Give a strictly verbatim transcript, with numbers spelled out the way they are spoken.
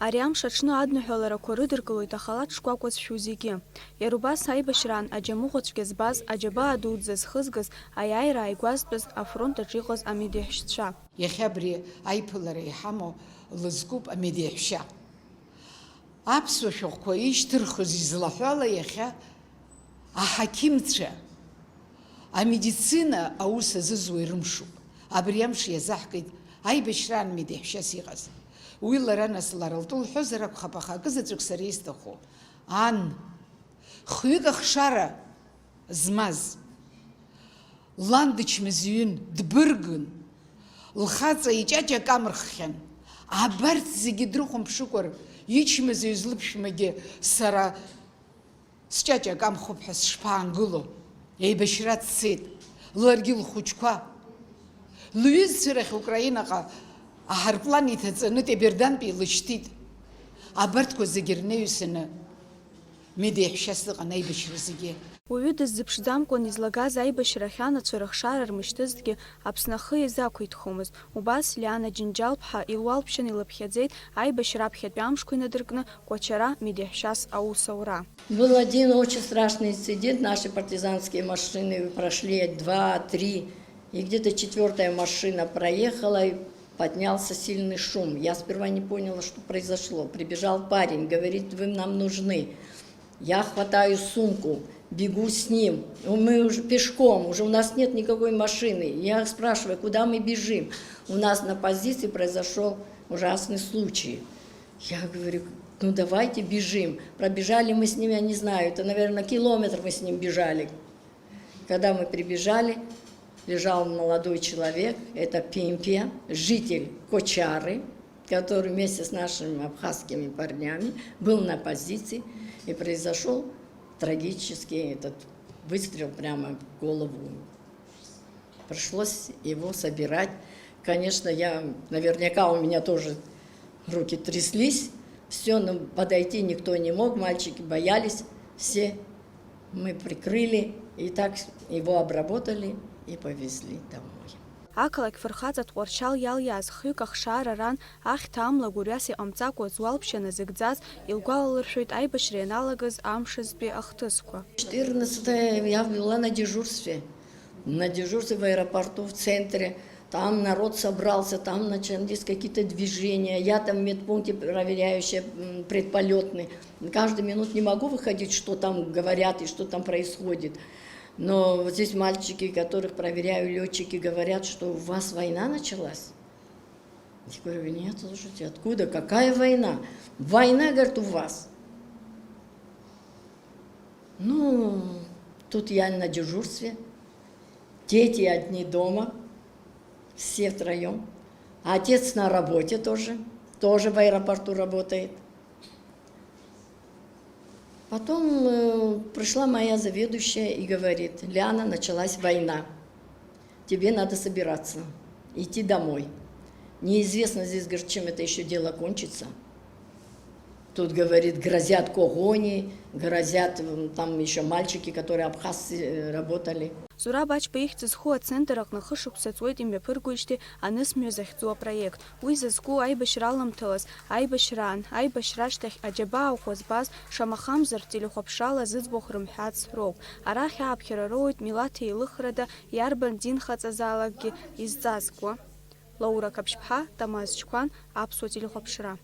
Ари амш аҽны адныҳәаларақәа рыдыркылоит ахалаҭ шкәакәа зшәу зегьы. Иара убас аибашьраан аџьамыӷәацәгьа збаз, аџьабаа дуӡӡа зхызгаз, аиааира ааигәазтәыз, афронт аҿы иҟаз амедеҳәшьцәа. Иахьа абри аиԥылара иҳамоу лызкуп амедеҳәшьа. Аԥсуа шәҟәқәа ишьҭырхыз излаҳәала иахьа аҳақьымцәа, амедицина аус азызуа ирымшуп. Абри амш иазаҳкит аибашьраан медеҳәшьас иҟаз. Уи лара нас лара лтәы лҳәозар акәхап, аха акызаҵәык сара исҭаху, ан, хҩык ахшара змаз, лан дычмазаҩын, дбыргын, лхаҵа иҷаҷа камырххьан. Абарҭ зегьы дрыхәамԥшыкәа, ичмазаҩыз лыԥшәмагьы сара сҷаҷа камхуп ҳәа сышԥаангыло? Еибашьра дцеит, ларгьы лхәыҷқәа. Лҩызцәа рахь Украинаҟа аҳарплан иҭаҵаны Тебердантәи илышьҭит. Абарҭқәа зегьы рнаҩсаны медеҳәшьас ыҟан аибашьра зегьы. Уаҩы дыззыԥшӡамкәан излагаз аибашьра ахьанацәа рыхшара рмышьҭызҭгьы, Аԥсны ахы иазақәиҭхомызт. Убас Лиана Џьынџьал-ԥҳа илуалԥшьан илыԥхьаӡеит аибашьра аԥхьатәи амшқәа инадыркны Кәачара медеҳәшьас аус аура. Был один очень страшный инцидент. Наши партизанские машины прошли два-три, и где-то четвёртая машина проехала, и поднялся сильный шум. Я сперва не поняла, что произошло. Прибежал парень, говорит: «Вы нам нужны». Я хватаю сумку, бегу с ним. Ну, мы уже пешком, уже у нас нет никакой машины. Я спрашиваю: «Куда мы бежим?» У нас на позиции произошёл ужасный случай. Я говорю: «Ну, давайте бежим». Пробежали мы с ним, я не знаю, это, наверное, километр мы с ним бежали. Когда мы прибежали, лежал молодой человек, это Пимпия, житель Кочары, который вместе с нашими абхазскими парнями был на позиции, и произошёл трагический этот выстрел прямо в голову. Пришлось его собирать. Конечно, я, наверняка у меня тоже руки тряслись. Всё, но подойти никто не мог, мальчики боялись все. Мы прикрыли, и так его обработали и повезли домой. Ақалақь фырхаҵа Тҟәарчал иалиааз хҩык ахшара ран, ахьҭа амла гәырҩас иҟамҵакәа зуалԥшьа назыгӡаз, илгәалалыршәоит аибашьра ианалагаз амшазтәи ахҭысқәа. Четырнадцатое я была на дежурстве. На дежурстве в аэропорту, в центре. Там народ собрался, там начались какие-то движения. Я там в медпункте проверяющая, м, предполётный. Каждую минуту не могу выходить, что там говорят и что там происходит. Но вот здесь мальчики, которых проверяю, лётчики, говорят, что у вас война началась. Я говорю: «Нет, слушайте, откуда? Какая война? Война, говорит, у вас». Ну, тут я на дежурстве. Дети одни дома, все втроём. А отец на работе тоже, тоже в аэропорту работает. Потом, э, пришла моя заведующая и говорит: «Лиана, началась война. Тебе надо собираться, идти домой. Неизвестно здесь, говорит, чем это ещё дело кончится». Тут, говорит, грозят когони, грозят, м, там ещё мальчики, которые абхазцы, э, работали. Зураб Ачба ихьӡ зху ацентр аҟны хышықәса ҵуеит имҩаԥыргоижьҭеи анысмҩа захьӡу апроект. Уи зызку аибашьра аламҭалаз, аибашьраан, аибашьра ашьҭахь аџьабаа ӷәӷәа збаз, шамахамзар, телехәаԥшрала зыӡбахә рымҳәац роуп. Арахь ааԥхьара роуеит милаҭ еилыхрада иарбан динхаҵазаалакгьы изҵазкуа. Лаура Қаԥшьԥҳа, Тамаз Чқәан, Аԥсуа телехәаԥшра.